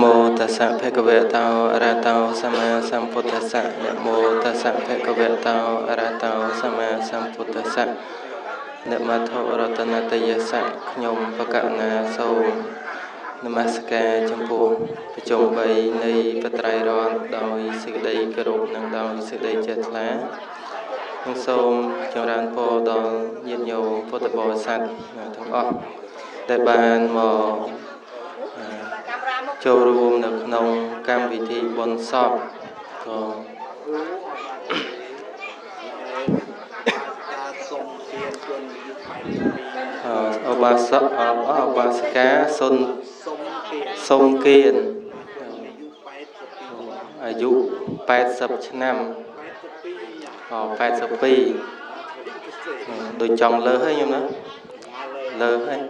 មោតស្សៈភគវៈតោអរហតោសម្មាសម្ពុទ្ធស្សៈនមោតស្សៈភគវៈតោអរហតោសម្មាសម្ពុទ្ធស្សៈនមត្ថរតនតយសៈខ្ញុំបកណាសូមនមស្ការចំពោះប្រជុំ3នៃបត្រៃរតន៍ដោយសេចក្តីគោរពនិងដោយសេចក្តីចេះថ្លានិងសូមចម្រើនពរដល់ញាតិញោមពុទ្ធបរិស័ទទាំងអស់ដែលបានមកចូលរួមនៅក្នុងកម្មវិធីបុណ្យសពក៏ឧបាសកឧបាសិកាសុនសុំគៀនអាយុ80ឆ្នាំ82ដូចចង់លើសហើយខ្ញុំណាលើសហើយ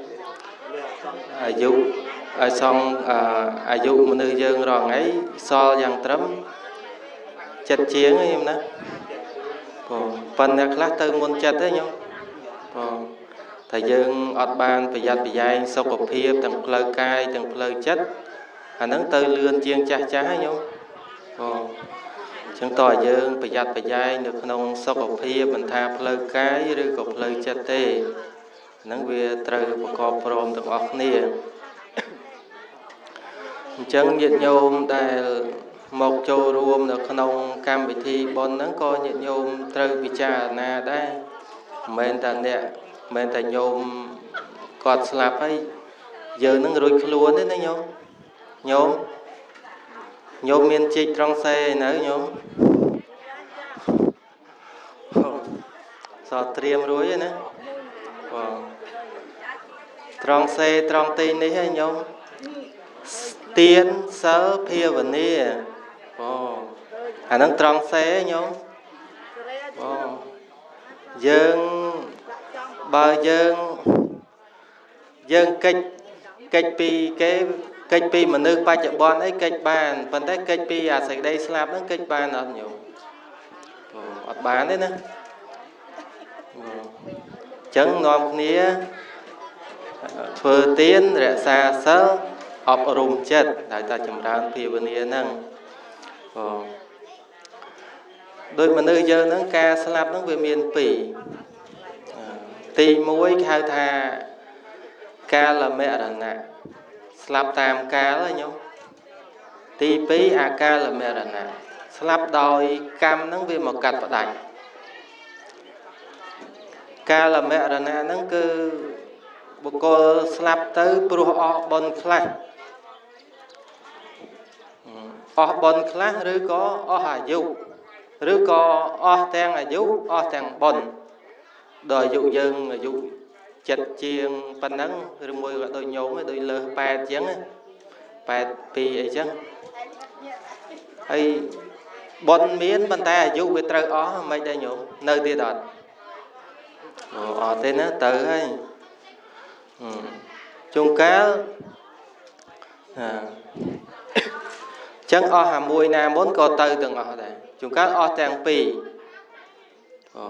អាយុឲ្យសងអាយុមនុស្សយើងរាល់ថ្ងៃសល់យ៉ាងត្រឹមចិត្តជាងខ្ញុំណាបងប៉ុន្តែខ្លះទៅមុនចិត្តទេខ្ញុំបងតែយើងអត់បានប្រយ័ត្នប្រយែងសុខភាពទាំងផ្លូវកាយទាំងផ្លូវចិត្តអាហ្នឹងទៅលឿនជាងចាស់ចាស់ខ្ញុំបងចឹងតើយើងប្រយ័ត្នប្រយែងនៅក្នុងសុខភាពមិនថាផ្លូវកាយឬក៏ផ្លូវចិត្តទេហ្នឹងវាត្រូវប្រកបព្រមទាំងអស់គ្នាអញ្ចឹងញាតិញោមដែលមកចូលរួមនៅក្នុងកម្មវិធីបុណ្យហ្នឹងក៏ញាតិញោមត្រូវពិចារណាដែរមិនមែនតែអ្នកមិនមែនតែញោមគាត់ស្លាប់ហើយយើងនឹងរួចខ្លួនទេណាញោមញោមញោមមានជីកត្រង់សេនៅញោមសតត្រៀមរួចហើយណាបងត្រង់សេត្រង់ទីនេះហើយញោមទានសិលភាវនាបងអាហ្នឹងត្រង់សេញោមបងយើងបើយើងកិច្ចពីគេកិច្ចពីមនុស្សបច្ចុប្បន្នអីកិច្ចបានប៉ុន្តែកិច្ចពីអាសេចក្តីស្លាប់ហ្នឹងកិច្ចបានអត់ញោមបងអត់បានទេណាអញ្ចឹងនាំគ្នាធ្វើទានរក្សាសិលអប់រំចិត្តដែលតែចម្រើនភាវនាហ្នឹងបងដោយមនុស្សយើងហ្នឹងការស្លាប់ហ្នឹងវាមានពីរទី1គេហៅថាកាលមរណៈស្លាប់តាមកាលញោមទី2អាកាលមរណៈស្លាប់ដោយកម្មហ្នឹងវាមកកាត់ផ្ដាច់កាលមរណៈហ្នឹងគឺបុគ្គលស្លាប់ទៅព្រោះអស់បុណ្យខ្លះអស់បុណ្យខ្លះឬក៏អស់អាយុឬក៏អស់ទាំងអាយុអស់ទាំងបុណ្យដល់អាយុយើងអាយុចិត្តជាងប៉ុណ្ណឹងឬមួយក៏ដូចញោមដូចលើស8ជាង82អីចឹងហើយបុណ្យមានប៉ុន្តែអាយុវាត្រូវអស់មិនដែរញោមនៅទៀតអត់អូអត់ទេណាទៅហើយជួនកាលចឹងអស់អាមួយណាមុនក៏ទៅទាំងអស់ដែរជួនកាលអស់ទាំងពីរអូ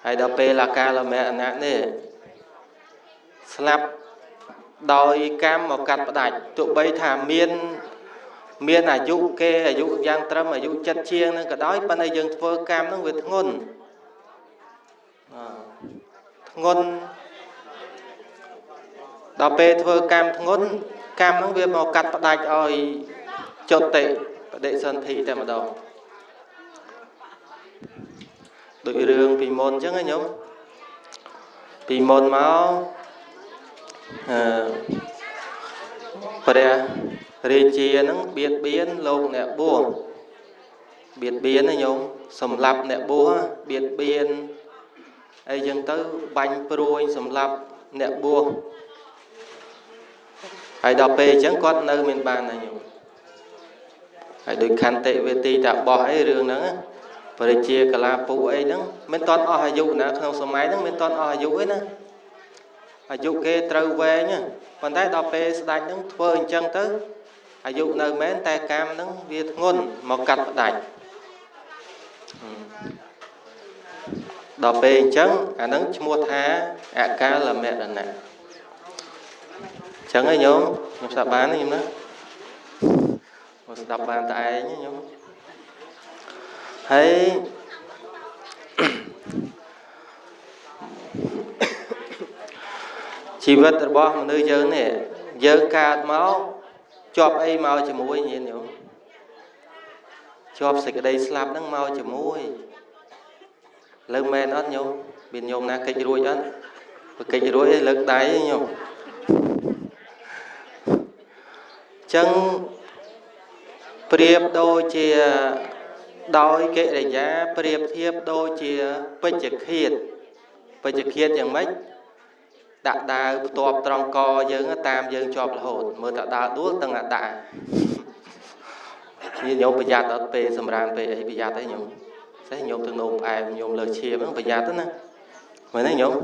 ហើយដល់ពេលអាកាលមរណៈនេះស្លាប់ដោយកម្មមកកាត់ផ្ដាច់ទោះបីថាមានអាយុគេអាយុយ៉ាងត្រឹមអាយុចិត្តជាងនឹងក៏ដោយប៉ុន្តែយើងធ្វើកម្មនឹងវាធ្ងន់ធ្ងន់ដល់ពេលធ្វើកម្មធ្ងន់កម្មនឹងវាមកកាត់ផ្ដាច់ឲ្យចុតិបដិសន្ធិតែម្ដងដូចរឿងពីមុនអញ្ចឹងណាញោមពីមុនមកព្រះរាជាហ្នឹងបៀតបៀនលោកអ្នកបួសបៀតបៀនណាញោមសម្លាប់អ្នកបួសបៀតបៀនអីចឹងទៅបាញ់ព្រួយសម្លាប់អ្នកបួសហើយដល់ពេលអញ្ចឹងគាត់នៅមានបានណាញោមហើយដូចខន្តិវេទីតាបោះអីរឿងហ្នឹងព្រះជាកលាពុអីហ្នឹងមិនតាន់អស់អាយុណាក្នុងសម័យហ្នឹងមិនតាន់អស់អាយុទេណាអាយុគេត្រូវវែងប៉ុន្តែដល់ពេលស្ដេចហ្នឹងធ្វើអញ្ចឹងទៅអាយុនៅមែនតែកម្មហ្នឹងវាធ្ងន់មកកាត់ផ្ដាច់ដល់ពេលអញ្ចឹងអាហ្នឹងឈ្មោះថាអកាលមរណៈអញ្ចឹងហ៎ញោមខ្ញុំសាបានទេញោមណា ស្ដាប់បានតែឯងញោមហើយជីវិតរបស់មនុស្សយើងនេះយើងកើតមកជាប់អីមកជាមួយញាតិញោមជាប់សេចក្តីស្លាប់ហ្នឹងមកជាមួយលើមែនអត់ញោមមានញោមណាកិច្ចរួចអត់បើកិច្ចរួចលើកដៃញោមចឹងប្រៀបដូចជាដោយកិរិយាប្រៀបធៀបដូចជាពេជ្ជឃាតពេជ្ជឃាតយ៉ាងម៉េចដាក់ដាវផ្ទាប់ត្រង់កយើងតាមយើងជាប់រហូតមើលតែដើរដួលទាំងអាដាក់ញោមប្រយ័ត្នអត់ពេលសម្រានពេលអីប្រយ័ត្នអីញោមសេះញោមទាំងនោមផ្អែមញោមលើឈាមហ្នឹងប្រយ័ត្នណាមែនទេញោម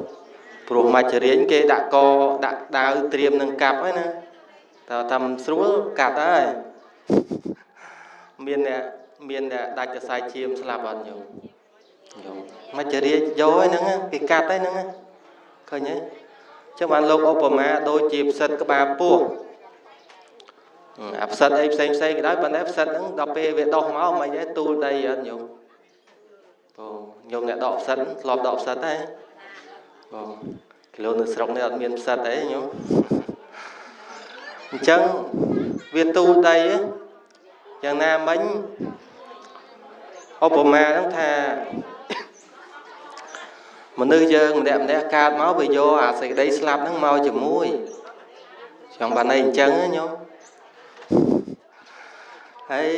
ព្រោះមច្ចរាជគេដាក់កដាក់ដាវត្រៀមនឹងកាប់ហើយណាតើតាមស្រួលកាត់ហើយមានអ្នកដាច់សរសៃឈាមស្លាប់អត់ញោមញោមមច្ចរាជយកហើយហ្នឹងគេកាត់ហើយហ្នឹងឃើញទេចឹងបានលោកឧបមាដូចជាផ្សិតក្បាលពោះអាផ្សិតអីផ្សេងផ្សេងក៏ដោយប៉ុន្តែផ្សិតហ្នឹងដល់ពេលវាដុះមកមិនទេទូលដីអត់ញោមបងញោមអ្នកដកផ្សិតធ្លាប់ដកផ្សិតទេបងគីឡូនៅស្រុកនេះអត់មានផ្សិតអីញោមអញ្ចឹងវាទូលដីយ៉ាងណាមិញឧបមាហ្នឹងថាមនុស្សយើងម្នាក់ម្នាក់កើតមកវាយកអាសេចក្តីស្លាប់ហ្នឹងមកជាមួយចង់បានអីអញ្ចឹងណាញោមហើយ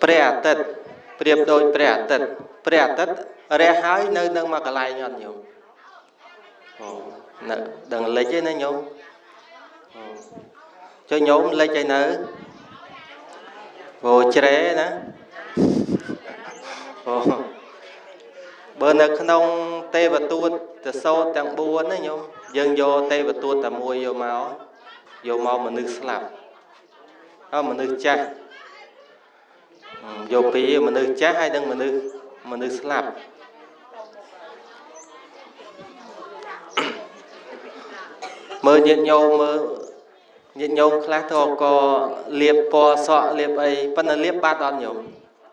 ព្រះអាទិត្យប្រៀបដូចព្រះអាទិត្យព្រះអាទិត្យរះហើយនៅនឹងមកកន្លែងអត់ញោមអូនៅដឹងលិចទេណាញោមអូចុះញោមលិចឯនៅអូជ្រែណាអូបើនៅក្នុងទេវទូតទសោតទាំង4ណាញោមយើងយកទេវទូតតែមួយយកមកមនុស្សស្លាប់អើមនុស្សចាស់យកពីមនុស្សចាស់ហើយនិងមនុស្សស្លាប់មើលញាតិញោមមើលញាតិញោមខ្លះទៅក៏លាបពណ៌សក់លាបអីប៉ុន្តែលាបបាត់អត់ញោម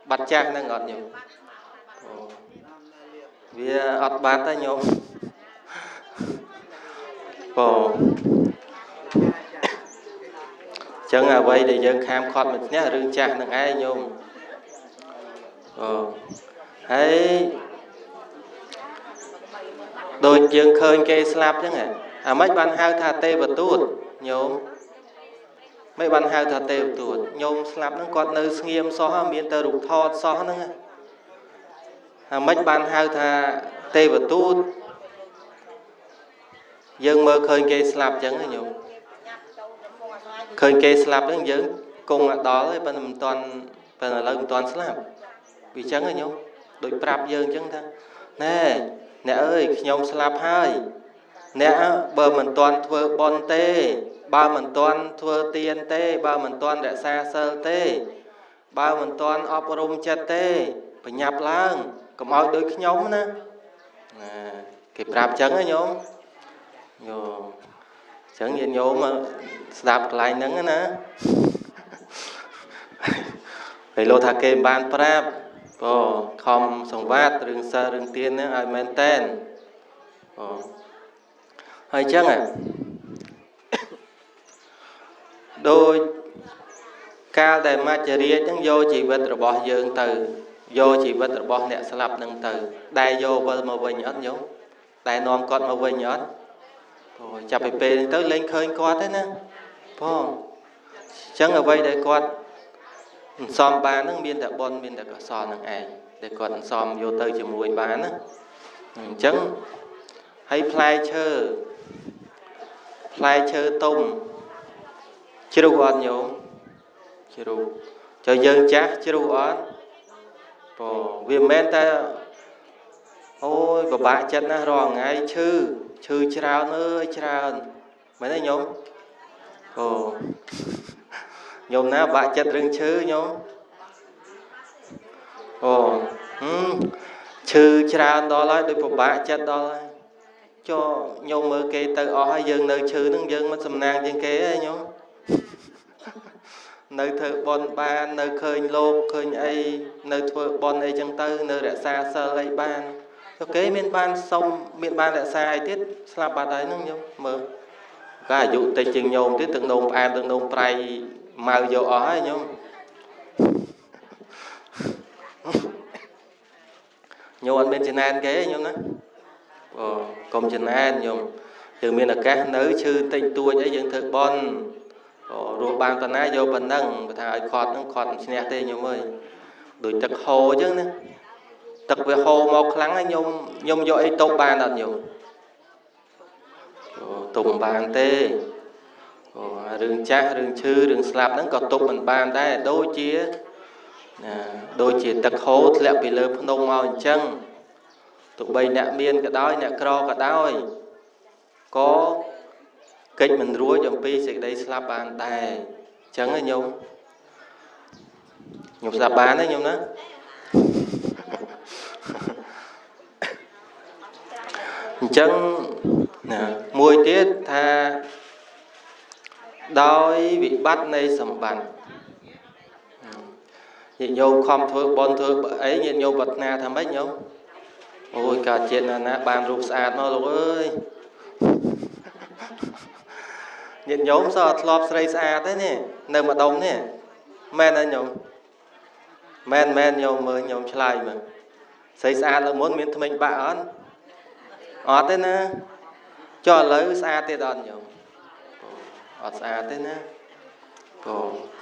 បាត់ចាស់ហ្នឹងអត់ញោមវាអត់បាត់ទេញោមបងចឹងអ្វីដែលយើងខាមខត់មិនឈ្នះរឿងចាស់នឹងឯងញោមអូហើយដូចយើងឃើញគេស្លាប់ចឹងអាម៉េចបានហៅថាទេវទូតញោមមិនបានហៅថាទេវទូតញោមស្លាប់ហ្នឹងគាត់នៅស្ងៀមសោះមានតែរូបថតសោះហ្នឹងអាម៉េចបានហៅថាទេវទូតយើងមើលឃើញគេស្លាប់ចឹងញោមឃើញគេស្លាប់ហ្នឹងយើងគង់ដល់ហើយប៉ុន្តែមិនទាន់ប៉ុន្តែឥឡូវមិនទាន់ស្លាប់វាចឹងហ៎ញោមដូចប្រាប់យើងចឹងថាណែអ្នកអើយខ្ញុំស្លាប់ហើយអ្នកបើមិនទាន់ធ្វើបុណ្យទេបើមិនទាន់ធ្វើទានទេបើមិនទាន់រក្សាសិលទេបើមិនទាន់អប់រំចិត្តទេប្រញាប់ឡើងកុំឲ្យដូចខ្ញុំណាណាគេប្រាប់ចឹងហ៎ញោមញោមចឹងញាតិញោមស្ដាប់កន្លែងហ្នឹងណាពេលលោកថាគេបានប្រាប់បងខំសង្វាតរឿងសិលរឿងទានហ្នឹងឲ្យមែនតែនបងហើយចឹងដូចកាលដែលមច្ចរាជហ្នឹងយកជីវិតរបស់យើងទៅយកជីវិតរបស់អ្នកស្លាប់ហ្នឹងទៅដែលយកវិលមកវិញអត់ញោមដែលនាំគាត់មកវិញអត់បងចាប់ពីពេលទៅលែងឃើញគាត់ទេណាបងអញ្ចឹងអ្វីដែលគាត់អន្សំបានហ្នឹងមានតែបុណ្យមានតែកុសលហ្នឹងឯងដែលគាត់អន្សំយកទៅជាមួយបានណាអញ្ចឹងហើយផ្លែឈើទុំជ្រុះអត់ញោមជ្រុះចុះយើងចាស់ជ្រុះអត់បងវាមិនមែនតែអូយពិបាកចិត្តណាស់រាល់ថ្ងៃឈឺច្រើនអើយច្រើនមែនទេញោមអូញោមណាបាក់ចិត្តរឿងឈឺញោមអូឈឺច្រើនដល់ហើយដូចពិបាកចិត្តដល់ហើយចុះញោមមើលគេទៅអស់ហើយយើងនៅឈឺហ្នឹងយើងមិនសំណាងជាងគេទេញោម នៅធ្វើបុណ្យបាននៅឃើញលោកឃើញអីនៅធ្វើបុណ្យអីចឹងទៅនៅរក្សាសិលអីបានទៅគេមានបានសុំមានបានរក្សាអីទៀតស្លាប់បាត់ហើយហ្នឹងញោមមើលក៏អាយុតិចជាងញោមទៀតទឹកនោមផ្អែមទឹកនោមប្រៃម៉ៅយកអស់ហើយញោមញោមអត់មានចំណែនគេញោមណាអូកុំចំណែនញោមយើងមានឱកាសនៅឈឺតិចតួចអីយើងធ្វើបុណ្យរស់បានប៉ុណ្ណាយកប៉ុណ្ណឹងបើថាឲ្យខត់ហ្នឹងខត់មិនឈ្នះទេញោមអើយដូចទឹកហូរអញ្ចឹងណាទឹកវាហូរមកខ្លាំងហើយញោមញោមយកអីទប់បានអត់ញោមទប់មិនបានទេអូរឿងចាស់រឿងឈឺរឿងស្លាប់ហ្នឹងក៏ទប់មិនបានដែរដូចជាណាដូចជាទឹកហូរធ្លាក់ពីលើភ្នំមកអញ្ចឹងទោះបីអ្នកមានក៏ដោយអ្នកក្រក៏ដោយក៏កិច្ចមិនរួចអំពីសេចក្តីស្លាប់បានដែរអញ្ចឹងណាញោមញោមស្លាប់បានទេញោមណាអញ្ចឹងណាមួយទៀតថាដោយវិបត្តិនៃសម្បត្តិញាតិញោមខំធ្វើបុណ្យធ្វើអីញាតិញោមប្រាថ្នាថាម៉េចញោមអូយកើតជាតិណាណាបានរូបស្អាតមកលោកអើយញាតិញោមសោះធ្លាប់ស្រីស្អាតទេនេះនៅម្ដុំនេះមែនទេញោមមែនមែនញោមមើលញោមឆ្លើយមើលស្រីស្អាតលើមុនមានថ្មិញបាក់អត់អត់ទេណាចុះឥឡូវស្អាតទៀតអត់ញោមអត់ស្អាតទេណាក៏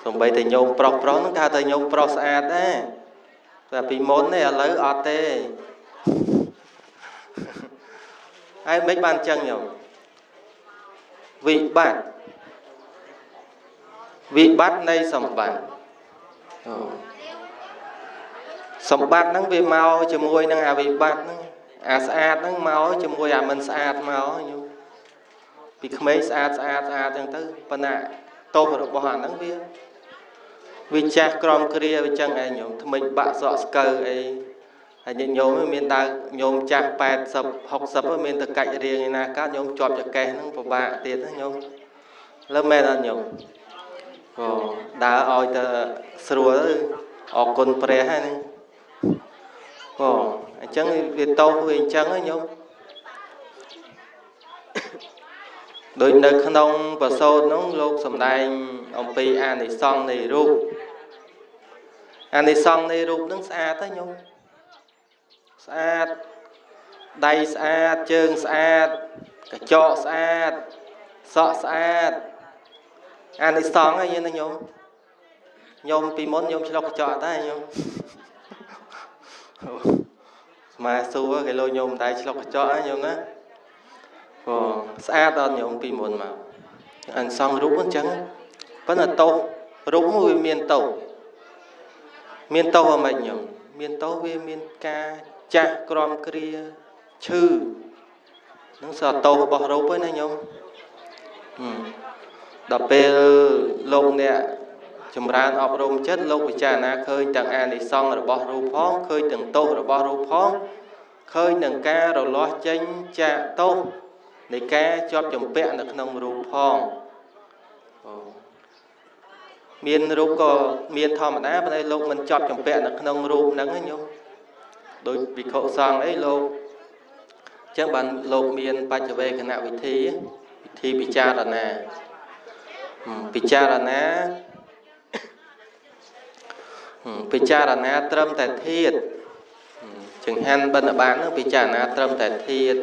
សំបីតែញោមប្រុសប្រុសហ្នឹងគេហៅថាញោមប្រុសស្អាតដែរតែពីមុននេះឥឡូវអត់ទេហើយមិនបានចឹងញោមវិបត្តិវិបត្តិនៃសម្បត្តិសម្បត្តិហ្នឹងវាមកជាមួយនឹងអាវិបត្តិហ្នឹងអាស្អាតហ្នឹងមកជាមួយអាមិនស្អាតមកញោមពីក្មេងស្អាតស្អាតស្អាតចឹងទៅប៉ុន្តែទោសរបស់អាហ្នឹងវាចាស់ក្រំគ្រាវាចឹងឯងញោមថ្មិញបាក់សក់ស្កូវអីហើយញាតិញោមមានដើញោមចាស់80 60មានតកាច់រៀងឯណាកើតញោមជាប់ចកេះហ្នឹងពិបាកទៀតណាញោមលើមែនអត់ញោមក៏ដើរឲ្យទៅស្រួលទៅអរគុណព្រះហើយហ្នឹងក៏អញ្ចឹងវាទោសវាអញ្ចឹងណាញោមដូចនៅក្នុងប្រសូតនោះលោកសម្ដែងអំពីអានិសង្សនៃរូបអានិសង្សនៃរូបនឹងស្អាតទេញោមស្អាតដៃស្អាតជើងស្អាតកញ្ចក់ស្អាតសក់ស្អាតអានិសង្សហ្នឹងណាញោមញោមពីមុនញោមឆ្លុះកញ្ចក់ដែរញោមស្មាសួរគេលោកញោមតែឆ្លុះកញ្ចក់ណាញោមណាក៏ស្អាតដល់ញោមពីមុនមកអានិសង្សរូបអញ្ចឹងប៉ុន្តែទោសរូបវាមានទោសមានទោសអ្មេចញោមមានទោសវាមានការចាស់ក្រំគ្រាឈឺនឹងសតោសរបស់រូបហ្នឹងណាញោមដល់ពេលលោកអ្នកចម្រើនអប់រំចិត្តលោកពិចារណាឃើញទាំងអានិសង្សរបស់រូបផងឃើញទាំងទោសរបស់រូបផងឃើញនឹងការរលាស់ចេញចាកទោសនៃការជាប់ជំពាក់នៅក្នុងរូបផងមានរូបក៏មានធម្មតាប៉ុន្តែលោកមិនជាប់ជំពាក់នៅក្នុងរូបហ្នឹងណាញោមដូចភិក្ខុសង្ឃអីលោកអញ្ចឹងបានលោកមានបច្ចវេខណវិធីវិធីពិចារណាពិចារណាពិចារណាត្រឹមតែធាតុចង្ហាន់បិណ្ឌបាតហ្នឹងពិចារណាត្រឹមតែធាតុ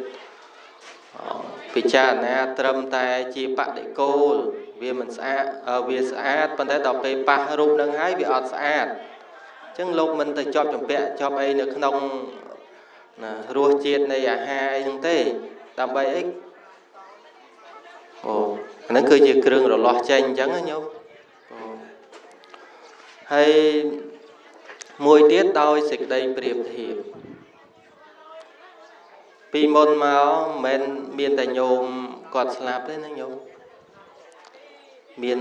ពិចារណាត្រឹមតែជាបដិគោលវាមិនស្អាតវាស្អាតប៉ុន្តែដល់ពេលប៉ះរូបនឹងហើយវាអត់ស្អាតអញ្ចឹងលោកមិនទៅជាប់ជំពាក់ជាប់អីនៅក្នុងណារសជាតិនៃអាហារអីហ្នឹងទេដើម្បីអីអូអាហ្នឹងគឺជាគ្រឿងរលាស់ចេញអញ្ចឹងណាញោមហើយមួយទៀតដោយសេចក្តីប្រៀបធៀបពីមុនមកមិនមែនមានតែញោមគាត់ស្លាប់ទេណាញោមមាន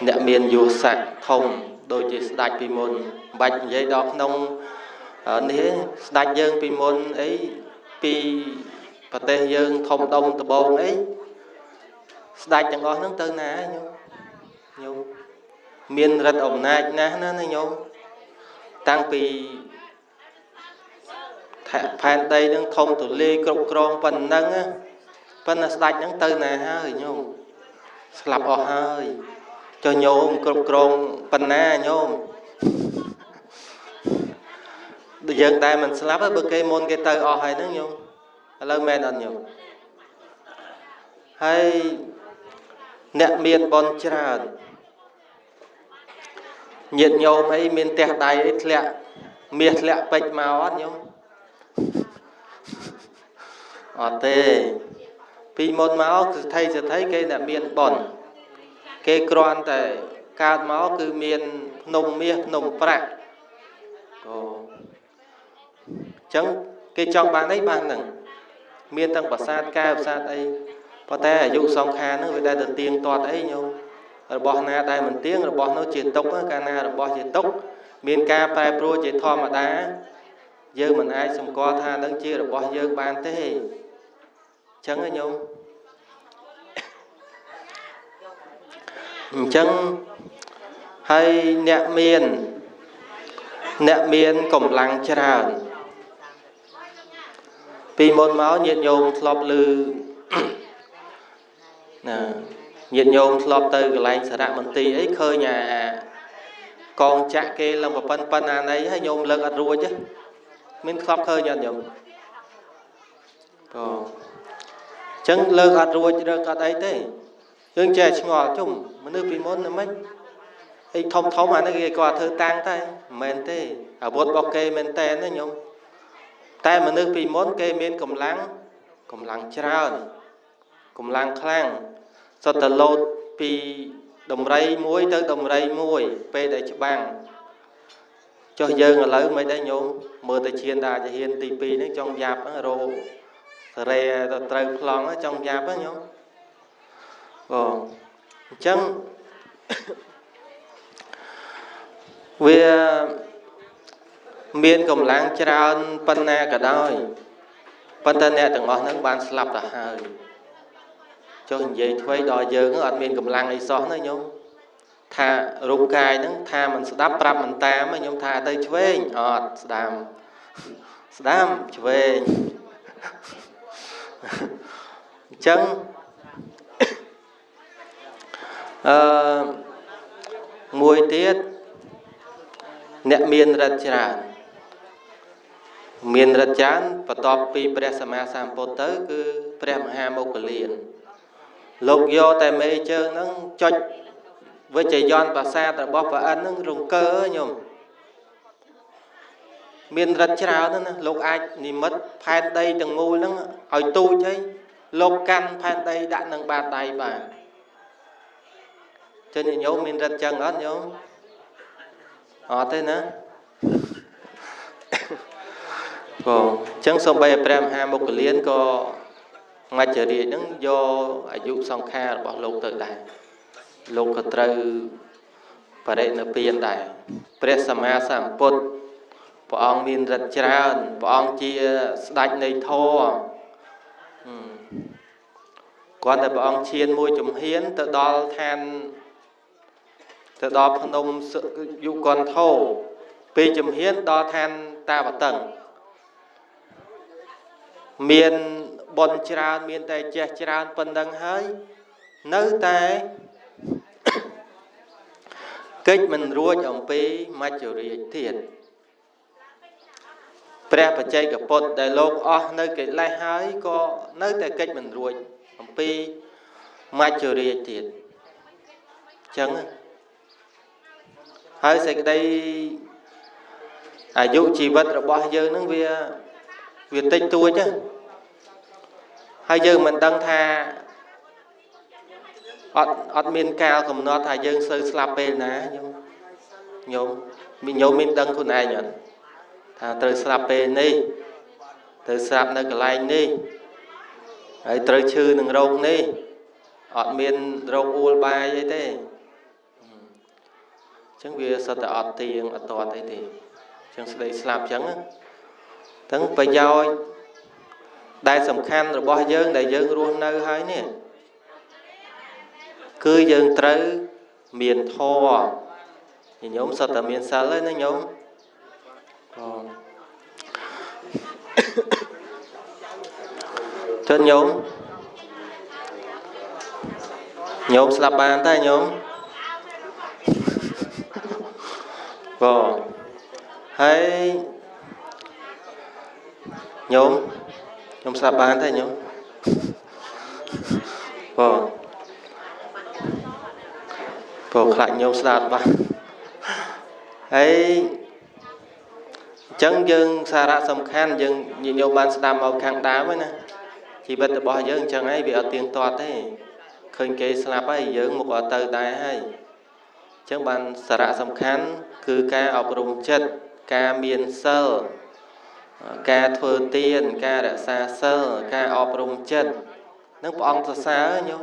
អ្នកមានយុស័ក្តិធំដូចជាស្ដេចពីមុនមិនបាច់និយាយដល់ក្នុងនេះស្ដេចយើងពីមុនអីពីប្រទេសយើងធំដុំដបងអីស្ដេចទាំងអស់ហ្នឹងទៅណាញោមញោម មានរិទ្ធអំណាចណាស់ណាណាញោមតាំងពីផែនដីនឹងធំទូលាយគ្រប់គ្រងប៉ុណ្ណឹងប៉ុន្តែស្ដេចហ្នឹងទៅណាហើយញោមស្លាប់អស់ហើយចុះញោមគ្រប់គ្រងប៉ុណ្ណាញោមយើងតែមិនស្លាប់បើគេមុនគេទៅអស់ហើយហ្នឹងញោមឥឡូវមែនអត់ញោមហើយអ្នកមានបុណ្យច្រើនញាតិញោមអីមានផ្ទះដៃអីធ្លាក់មាសធ្លាក់ពេជ្រមកអត់ញោមអត់ទេពីមុនមកគឺថៃសថៃគេអ្នកមានបុណ្យគេគ្រាន់តែកើតមកគឺមានភ្នំមាសភ្នំប្រាក់អូអញ្ចឹងគេចង់បានអីបានហ្នឹងមានទាំងប្រាសាទកែវប្រាសាទអីប៉ុន្តែអាយុសង្ខារហ្នឹងវាដែលទៅទៀងទាត់អីញោមរបស់ណាដែលមិនទៀងរបស់នោះជាទុក្ខកាលណារបស់ជាទុក្ខមានការប្រែប្រួលជាធម្មតាយើងមិនអាចសម្គាល់ថានឹងជារបស់យើងបានទេអញ្ចឹងញោមអញ្ចឹងហើយអ្នកមានកម្លាំងច្រើនពីមុនមកញាតិញោមធ្លាប់ឮណាញាតិញោមធ្លាប់ទៅកន្លែងសារមន្ទីរអីឃើញអាកងចាក់គេឡើងប៉ុណ្ណាណីហើយញោមលើកអត់រួចទេមានធ្លាប់ឃើញអត់ញោមអូអញ្ចឹងលើកអត់រួចឬអត់អីទេយើងចេះឆ្ងល់ជុំមនុស្សពីមុនហ្នឹងមិនអីធំធំអានេះគេក៏ធ្វើតាំងតែមិនមែនទេអាវុធរបស់គេមែនតើណាញោមតែមនុស្សពីមុនគេមានកម្លាំងច្រើនកម្លាំងខ្លាំងសុទ្ធតែលោតពីដំរីមួយទៅដំរីមួយពេលដែលច្បាំងចុះយើងឥឡូវមិនដែរញោមមើលទៅឈានដល់អាហ៊ានទី2ហ្នឹងចង់យ៉ាប់រោសារ៉េទៅត្រូវប្លង់ចង់យ៉ាប់ហ្នឹងញោមបងអញ្ចឹងវាមានកម្លាំងច្រើនប៉ុណ្ណាក៏ដោយប៉ុន្តែអ្នកទាំងអស់ហ្នឹងបានស្លាប់ទៅហើយចុះនិយាយថ្មីដល់យើងអត់មានកម្លាំងអីសោះណាញោមថារូបកាយហ្នឹងថាមិនស្ដាប់ប្រាប់មិនតាមញោមថាទៅឆ្វេងអត់ស្ដាំស្ដាំឆ្វេងអញ្ចឹងមួយទៀតអ្នកមានរិទ្ធច្រើនមានរិទ្ធច្រើនបន្ទាប់ពីព្រះសម្មាសម្ពុទ្ធទៅគឺព្រះមហាមោគលានលោកយកតែមេជើងហ្នឹងចុចវិជ្ជយន្តប្រាសាទរបស់ព្រះឥន្ទហ្នឹងរង្គើញោមមានរិទ្ធច្រើនណាលោកអាចនិមិត្តផែនដីទាំងមូលហ្នឹងឲ្យទូចអីលោកកាន់ផែនដីដាក់នឹងបាតដៃបានចឹងញោមមានរិទ្ធចឹងអត់ញោមអត់ទេណាបងចឹងសូម្បីព្រះមហាមោគលានក៏មច្ចរាជហ្នឹងយកអាយុសង្ខាររបស់លោកទៅដែរលោកក៏ត្រូវបរិនិព្វានដែរព្រះសម្មាសម្ពុទ្ធព្រះអង្គមានរិទ្ធច្រើនព្រះអង្គជាស្ដេចនៃធម៌គ្រាន់តែព្រះអង្គឈានមួយជំហានទៅដល់ឋានទៅដល់ភ្នំយុគន្ធោពីជំហានដល់ឋានតាវតឹងមានបុណ្យច្រើនមានតែចេះច្រើនប៉ុណ្ណឹងហើយនៅតែកិច្ចមិនរួចអំពីមច្ចរាជទៀតព្រះបច្ចេកពុទ្ធដែលលោកអស់នៅកិលេសហើយក៏នៅតែកិច្ចមិនរួចអំពីមច្ចរាជទៀតអញ្ចឹងហើយសេចក្តីអាយុជីវិតរបស់យើងនឹងវាតិចតួចហើយយើងមិនដឹងថាអត់មានកាលកំណត់ថាយើងសូវស្លាប់ពេលណាញោមញោមមានដឹងខ្លួនឯងអត់ថាត្រូវស្លាប់ពេលនេះត្រូវស្លាប់នៅកន្លែងនេះហើយត្រូវឈឺនឹងរោគនេះអត់មានរោគអួលបាយអីទេអញ្ចឹងវាសុទ្ធតែអត់ទៀងអត់ទាត់អីទេអញ្ចឹងស្ដីស្លាប់អញ្ចឹងទាំងប្រយោជន៍ដែលសំខាន់របស់យើងដែលយើងរស់នៅហើយនេះគឺយើងត្រូវមានធម៌ ញោមសុទ្ធតែមានសិលហើយណាញោមបងជន់ញោមញោមស្លាប់បានតែញោមបងហើយញោមខ្ញុំស្លាប់បានទេញោមបងបងខ្លាចញោមស្ដាប់បាទហើយអញ្ចឹងយើងសារៈសំខាន់យើងញោមបានស្ដាប់មកខាងដើមហើយណាជីវិតរបស់យើងអញ្ចឹងហើយវាអត់ទៀងទាត់ទេឃើញគេស្លាប់ហើយយើងមកអត់ទៅដែរហើយអញ្ចឹងបានសារៈសំខាន់គឺការអប់រំចិត្តការមានសិលការធ្វើទានការរក្សាសិលការអប់រំចិត្តនឹងព្រះអង្គសរសើរញោម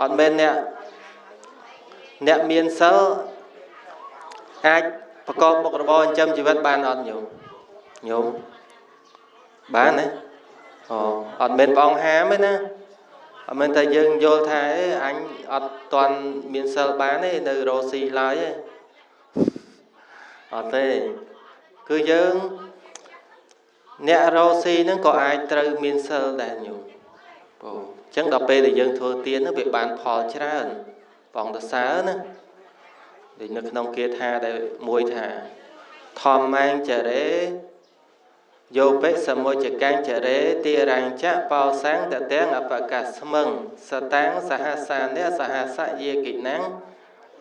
អត់មែនអ្នកមានសិលអាចប្រកបមុខរបរចិញ្ចឹមជីវិតបានអត់ញោមញោមបានទេអូអត់មែនព្រះអង្គហាមទេណាអត់មែនតែយើងយល់ថាអញអត់ទាន់មានសិលបានទេនៅរស់ស៊ីឡើយទេអត់ទេគឺយើងអ្នករស់ស៊ីហ្នឹងក៏អាចត្រូវមានសិលដែរញោមបងអញ្ចឹងដល់ពេលដែលយើងធ្វើទានហ្នឹងវាបានផលច្រើនបងតសើណាដូចនៅក្នុងគាថាដែលមួយថាធម្មងចរេយោបិសមុជកាំងចរេទីរាំងចៈបោសាំងតទាំងអបកាស្មឹងសតាំងសហសានៈសហសយាគិណាំង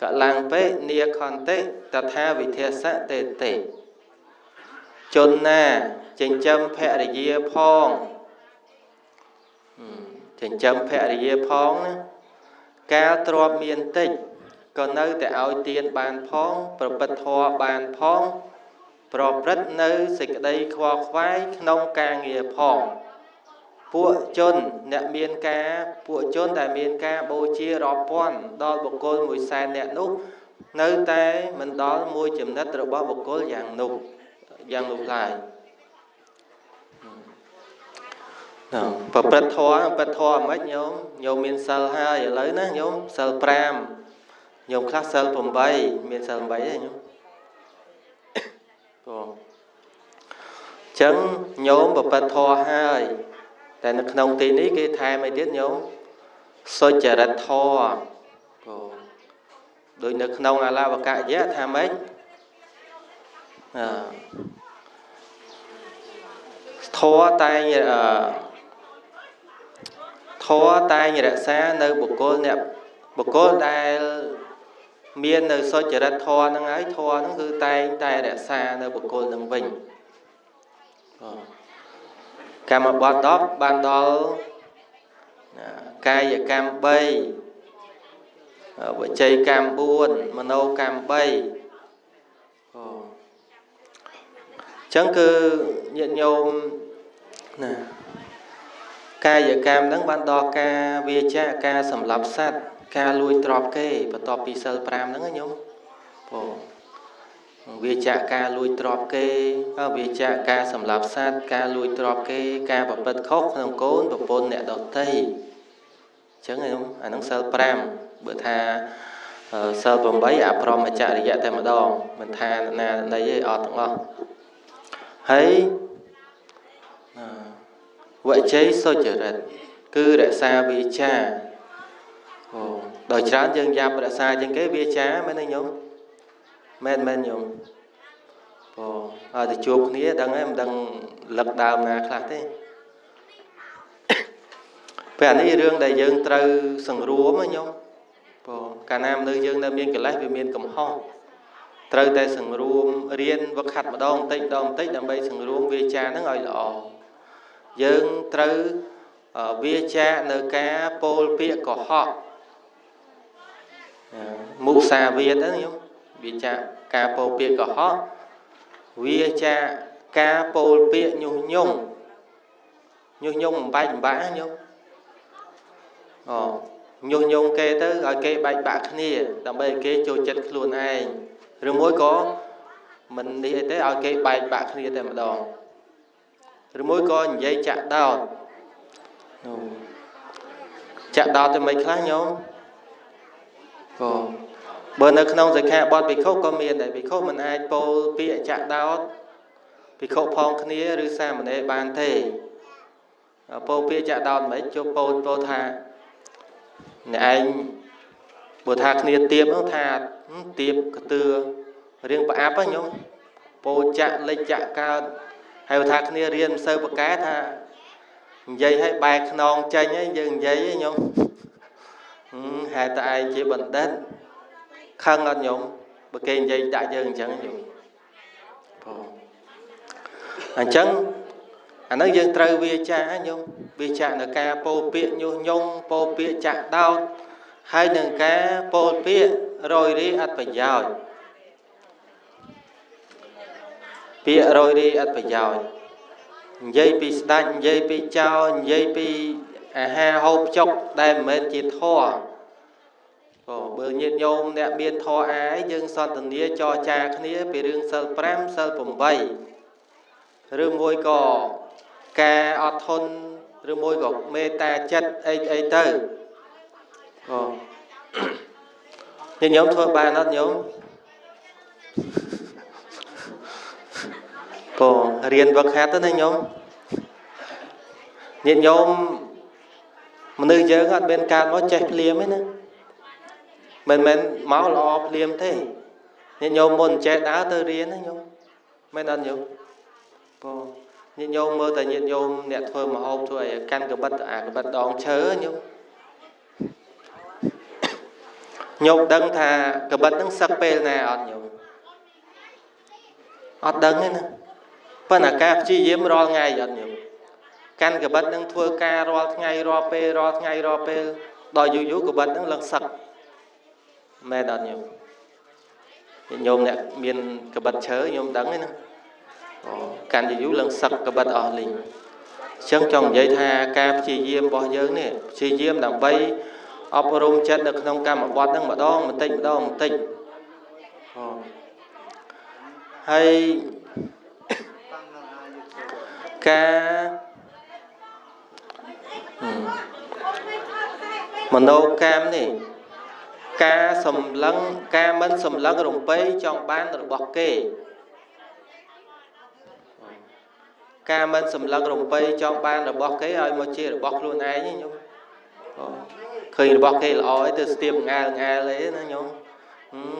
កលាំងបិនីខន្តិតថាវិធាសៈតេតេជនណាចិញ្ចឹមភរិយាផងចិញ្ចឹមភរិយាផងណាកាលទ្រព្យមានតិចក៏នៅតែឲ្យទានបានផងប្រព្រឹត្តធម៌បានផងប្រព្រឹត្តនៅសេចក្តីខ្វល់ខ្វាយក្នុងការងារផងពួកជនអ្នកមានការពួកជនដែលមានការបូជារាប់ពាន់ដល់បុគ្គល100,000នាក់នោះនៅតែមិនដល់មួយចំណិតរបស់បុគ្គលយ៉ាងនោះយ៉ាងនោះឡើយប្រព្រឹត្តធម៌ប្រព្រឹត្តធម៌មិនញោមញោមមានសិលហើយឥឡូវណាញោមសិល5ញោមខ្លះសិល8មានសិល8ទេញោមបងចឹងញោមប្រព្រឹត្តធម៌ហើយតែនៅក្នុងទីនេះគេថែមអីទៀតញោមសុចរិតធម៌បងដូចនៅក្នុងអលវកយៈថាម៉េចអឺធម៌តែងធម៌តែងរក្សានៅបុគ្គលអ្នកបុគ្គលដែលមាននៅសុចរិតធម៌ហ្នឹងហើយធម៌ហ្នឹងគឺតែងតែរក្សានៅបុគ្គលនឹងវិញកម្មបត្តិ10បានដល់កាយកម្ម3វិជ័យកម្ម4មโนកម្ម3ចឹងគឺញាតិញោមណាកាយកម្មហ្នឹងបានដល់ការវាចាការសម្លាប់សត្វការលួចទ្រព្យគេបន្ទាប់ពីសិល5ហ្នឹងណាញោមបងវាចាការលួចទ្រព្យគេវាចាការសម្លាប់សត្វការលួចទ្រព្យគេការប្រព្រឹត្តខុសក្នុងកូនប្រពន្ធអ្នកដទៃអញ្ចឹងញោមអាហ្នឹងសិល5បើថាសិល8អព្រមចរិយៈតែម្ដងមិនថាណាណីទេអត់ទាំងអស់ហើយវជ័យសុចរិតគឺរក្សាវាចាអូដោយច្រើនយើងយ៉ាប់រក្សាជាងគេវាចាមែនទេញោមមែនមែនញោមបងឲ្យទៅជួបគ្នាដឹងហើយមិនដឹងលឹកដើមណាខ្លះទេពេលអានេះរឿងដែលយើងត្រូវសង្រួមណាញោមបងកាលណាមនុស្សយើងនៅមានកិលេសវាមានកំហុសត្រូវតែសង្រួមរៀនវឹកហាត់ម្ដងបន្តិចម្ដងបន្តិចដើម្បីសង្រួមវាចាហ្នឹងឲ្យល្អយើងត្រូវវាចានៅការពោលពាក្យកុហកមុសាវាទហ្នឹងញោមវាចាការពោលពាក្យកុហកវាចាការពោលពាក្យញុះញង់ញុះញង់បំបែកបំបាក់ញោមអូញុះញង់គេទៅឲ្យគេបែកបាក់គ្នាដើម្បីឲ្យគេចូលចិត្តខ្លួនឯងឬមួយក៏មិននេះអីទេឲ្យគេបែកបាក់គ្នាតែម្ដងឬមួយក៏និយាយចាក់ដោតចាក់ដោតទៅមិនខ្លះញោមបង បើនៅក្នុងសិក្ខាបទភិក្ខុក៏មានដែរភិក្ខុមិនអាចពោលពាក្យចាក់ដោតភិក្ខុផងគ្នាឬសាមណេរបានទេពោលពាក្យចាក់ដោតមិនជប់ពោលពោលថាអ្នកឯងបើថាគ្នាទៀបនោះថាទៀបកទឿរៀងប្រអាប់ហ្នឹងញោមពោលចាក់លិចចាក់កើតហើយបើថាគ្នារៀនមិនសូវប្រកែថានិយាយឲ្យបែកខ្នងចេញហើយយើងនិយាយហ្នឹងញោមហេតុតែឯងជាបណ្ឌិតខឹងអត់ញោមបើគេនិយាយដាក់យើងអញ្ចឹងញោមបងអញ្ចឹងអាហ្នឹងយើងត្រូវវាចាញោមវាចានៅការពោលពាក្យញុះញង់ពោលពាក្យចាក់ដោតហើយនឹងការពោលពាក្យរយរាយអត់ប្រយោជន៍ពាក្យរយរាយអត់ប្រយោជន៍និយាយពីស្ដេចនិយាយពីចោលនិយាយពីអាហារហូបចុកដែលមិនមែនជាធម៌បើញាតិញោមអ្នកមានធម៌អាយយើងសន្ទនាចរចាគ្នាពីរឿងសិល5សិល8ឬមួយក៏ការអត់ធន់ឬមួយក៏មេត្តាចិត្តអីអីទៅអូញាតិញោមធ្វើបានអត់ញោមបងរៀនវឹកហាត់ទៅណាញោមញាតិញោមមនុស្សយើងអត់មានកើតមកចេះភ្លាមទេណាមិនមែនមកល្អភ្លាមទេញាតិញោមមុនចេះដើរទៅរៀនណាញោមមែនអត់ញោមបងញាតិញោមមើលតែញាតិញោមអ្នកធ្វើម្ហូបធ្វើអីកាន់កបិតអាកបិតដងឈើញោមញោមដឹងថាកបិតហ្នឹងសឹកពេលណាអត់ញោមអត់ដឹងទេណាប៉ុន្តែការព្យាយាមរាល់ថ្ងៃអត់ញោមកាន់កបិតហ្នឹងធ្វើការរាល់ថ្ងៃរាល់ពេលរាល់ថ្ងៃរាល់ពេលដល់យូរយូរកបិតហ្នឹងឡើងសឹកមែនអត់ញោមញោមអ្នកមានកបិតឈើញោមដឹងទេណាអូកាន់យូរឡើងសឹកកបិតអស់លីងអញ្ចឹងចង់និយាយថាការព្យាយាមរបស់យើងនេះព្យាយាមដើម្បីអប់រំចិត្តនៅក្នុងកម្មបត្តិហ្នឹងម្ដងបន្តិចម្ដងបន្តិចអូហើយការមโนកម្មនេះការសម្លឹងការមិនសម្លឹងរំពៃចង់បានរបស់គេការមិនសម្លឹងរំពៃចង់បានរបស់គេឲ្យមកជារបស់ខ្លួនឯងញោមឃើញរបស់គេល្អអីទៅស្ទាបងែលងែលអីណាញោម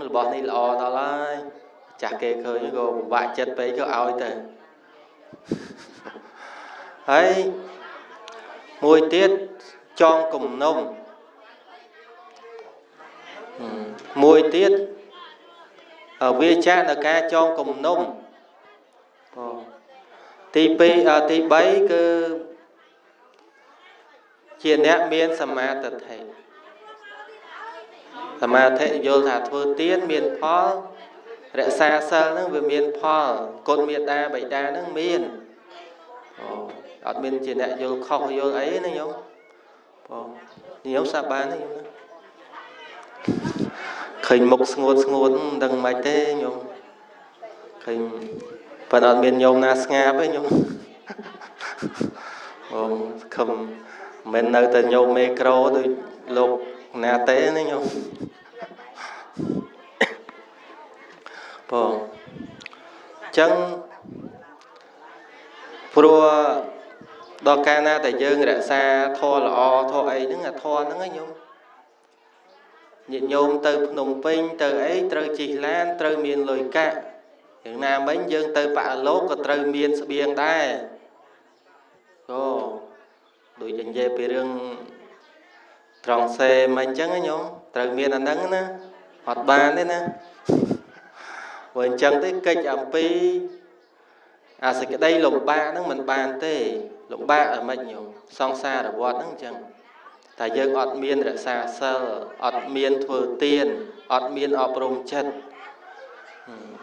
របស់នេះល្អដល់ហើយចាស់គេឃើញក៏ពិបាកចិត្តពេកក៏ឲ្យទៅហើយមួយទៀតចងគំនុំមួយទៀតវាចានៅការចងគំនុំទី2ទី3គឺជាអ្នកមានសមាទិដ្ឋិសមាធិយល់ថាធ្វើទានមានផលរក្សាសិលហ្នឹងវាមានផលគុណមេត្តាបិតាហ្នឹងមានអូអត់មានជាអ្នកយល់ខុសយល់អីណាញោមបងញោមសាបានទេញោមណាឃើញមុខស្ងួតស្ងួតមិនដឹងមិនទេញោមឃើញប៉ុន្តែអត់មានញោមណាស្ងាប់ទេញោមបងខំមិននៅតែញោមមេក្រូដូចលោកណាទេណាញោមបងអញ្ចឹងព្រោះដល់កាលណាតែយើងរក្សាធម៌ល្អធម៌អីហ្នឹងអាធម៌ហ្នឹងឯងញោមញាតិញោមទៅភ្នំពេញទៅអីត្រូវជិះឡានត្រូវមានលុយកាក់យ៉ាងណាមិញយើងទៅបរិលោកក៏ត្រូវមានស្បៀងដែរក៏ដូចនិយាយពីរឿងត្រង់សេមិនអញ្ចឹងញោមត្រូវមានអាហ្នឹងណាអត់បានទេណាព្រោះអញ្ចឹងទេកិច្ចអំពីអាសេចក្តីលំបាកហ្នឹងមិនបានទេលំបាកឲ្យមិនញោមសង្សារវដ្តហ្នឹងអញ្ចឹងតែយើងអត់មានរក្សាសិលអត់មានធ្វើទានអត់មានអប់រំចិត្ត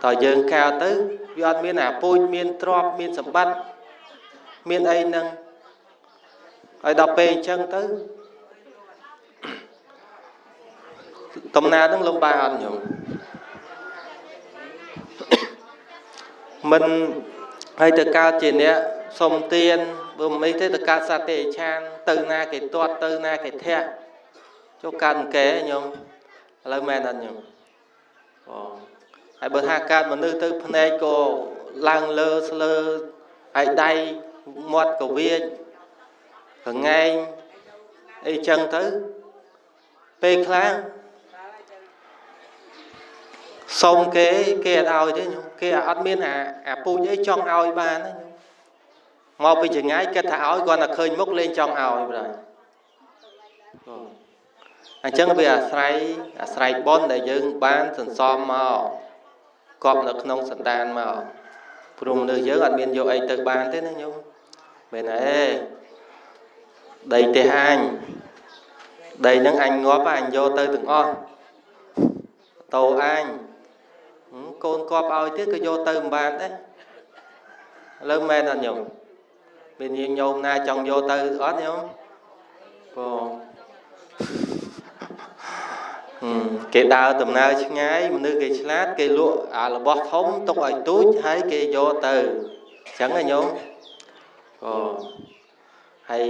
តើយើងកើតទៅវាអត់មានអាពូជមានទ្រព្យមានសម្បត្តិមានអីហ្នឹងហើយដល់ពេលអញ្ចឹងទៅដំណើរហ្នឹងលំបាកអត់ញោមមិនហើយទៅកើតជាអ្នកសុំទានបើមិនទេទៅកើតសត្វទេឆានទៅណាគេទាត់ទៅណាគេធាក់ចូលកើតអង្គែញោមឥឡូវមែនអត់ញោម អូហើយបើថាកើតមនុស្សទៅភ្នែកក៏ឡើងលើស្លើហើយដៃមាត់ក៏វាចកងែងអីចឹងទៅពេលខ្លះសុំគេគេអត់ឲ្យទេញោមគេអត់មានអាពូជអីចង់ឲ្យបានណាញោមមកពីចង្ងាយគិតថាឲ្យគាត់តែឃើញមុខលេងចង់ឲ្យបាទអញ្ចឹងវាអាស្រ័យបុណ្យដែលយើងបានសន្សំមកកប់នៅក្នុងសន្តានមកព្រោះមនុស្សយើងអត់មានយកអីទៅបានទេណាញោមមែនទេដីផ្ទះអញដីហ្នឹងអញងាប់អញយកទៅទាំងអស់តោអញកូនកប់ឲ្យទៀតក៏យកទៅមិនបានដែរឥឡូវមែនអត់ញោមមានញោមណាចង់យកទៅអត់ញោមបងគេដើរដំណើរឆ្ងាយមនុស្សគេឆ្លាតគេលក់អារបស់ធំទុកឲ្យទូចហើយគេយកទៅអញ្ចឹងណាញោមក៏ហើយ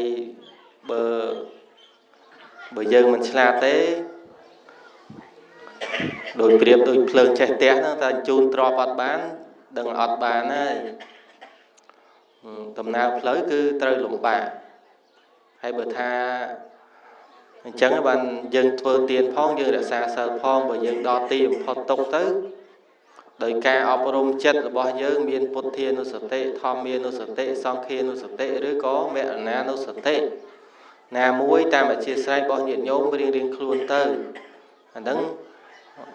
បើយើងមិនឆ្លាតទេដោយប្រៀបដូចភ្លើងឆេះផ្ទះហ្នឹងតែជូនទ្របអត់បានដឹងអត់បានហើយដំណើរផ្លូវគឺត្រូវលំបាកហើយបើថាអញ្ចឹងបានយើងធ្វើទានផងយើងរក្សាសិលផងបើយើងដល់ទីបំផុតទុកទៅដោយការអប់រំចិត្តរបស់យើងមានពុទ្ធានុសតិធម្មានុសតិសង្ឃានុសតិឬក៏មរណានុសតិណាមួយតាមអធិស្ឋានរបស់ញាតិញោមរៀងៗខ្លួនទៅអាហ្នឹង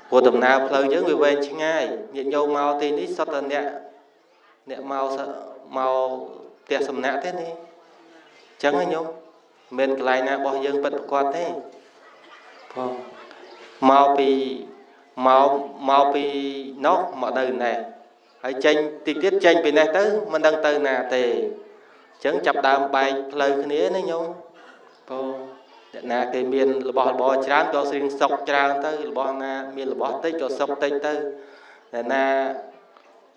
ព្រោះដំណើរផ្លូវយើងវាវែងឆ្ងាយញាតិញោមមកទីនេះសុទ្ធតែអ្នកមកផ្ទះសំណាក់ទេនេះអញ្ចឹងណាញោមមិនកន្លែងណារបស់យើងពិតប្រាកដទេផងមកពីមកពីនោះមកទៅនេះហើយចេញតិចទៀតចេញពីនេះទៅមិនដឹងទៅណាទេអញ្ចឹងចាប់ដើមបែកផ្លូវគ្នាណាញោមបងអ្នកណាគេមានរបស់របរច្រើនក៏ស្រៀងសុកច្រើនទៅរបស់ណាមានរបស់តិចក៏សុកតិចទៅអ្នកណា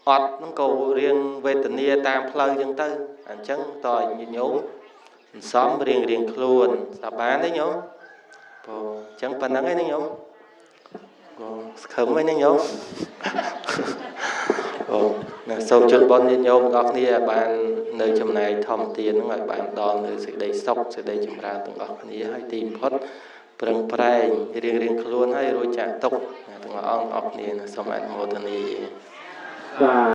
អត់ហ្នឹងក៏រៀងវេទនាតាមផ្លូវអញ្ចឹងទៅអញ្ចឹងតើញាតិញោមសន្សំរៀងខ្លួនស្ដាប់បានទេញោមបងអញ្ចឹងប៉ុណ្្នឹងឯងណាញោមបងសង្ឃឹមឯងណាញោមអូណាសូមជូនបុណ្យញាតិញោមទាំងអស់គ្នាឲ្យបាននៅចំណែកធម្មទានហ្នឹងឲ្យបានដល់នៅសេចក្តីសុខសេចក្តីចម្រើនទាំងអស់គ្នាហើយទីបំផុតប្រឹងប្រែងរៀងខ្លួនហើយរួចចាកទុក្ខទាំងអស់អង្គអស់គ្នាសូមអនុមោទនា បាទ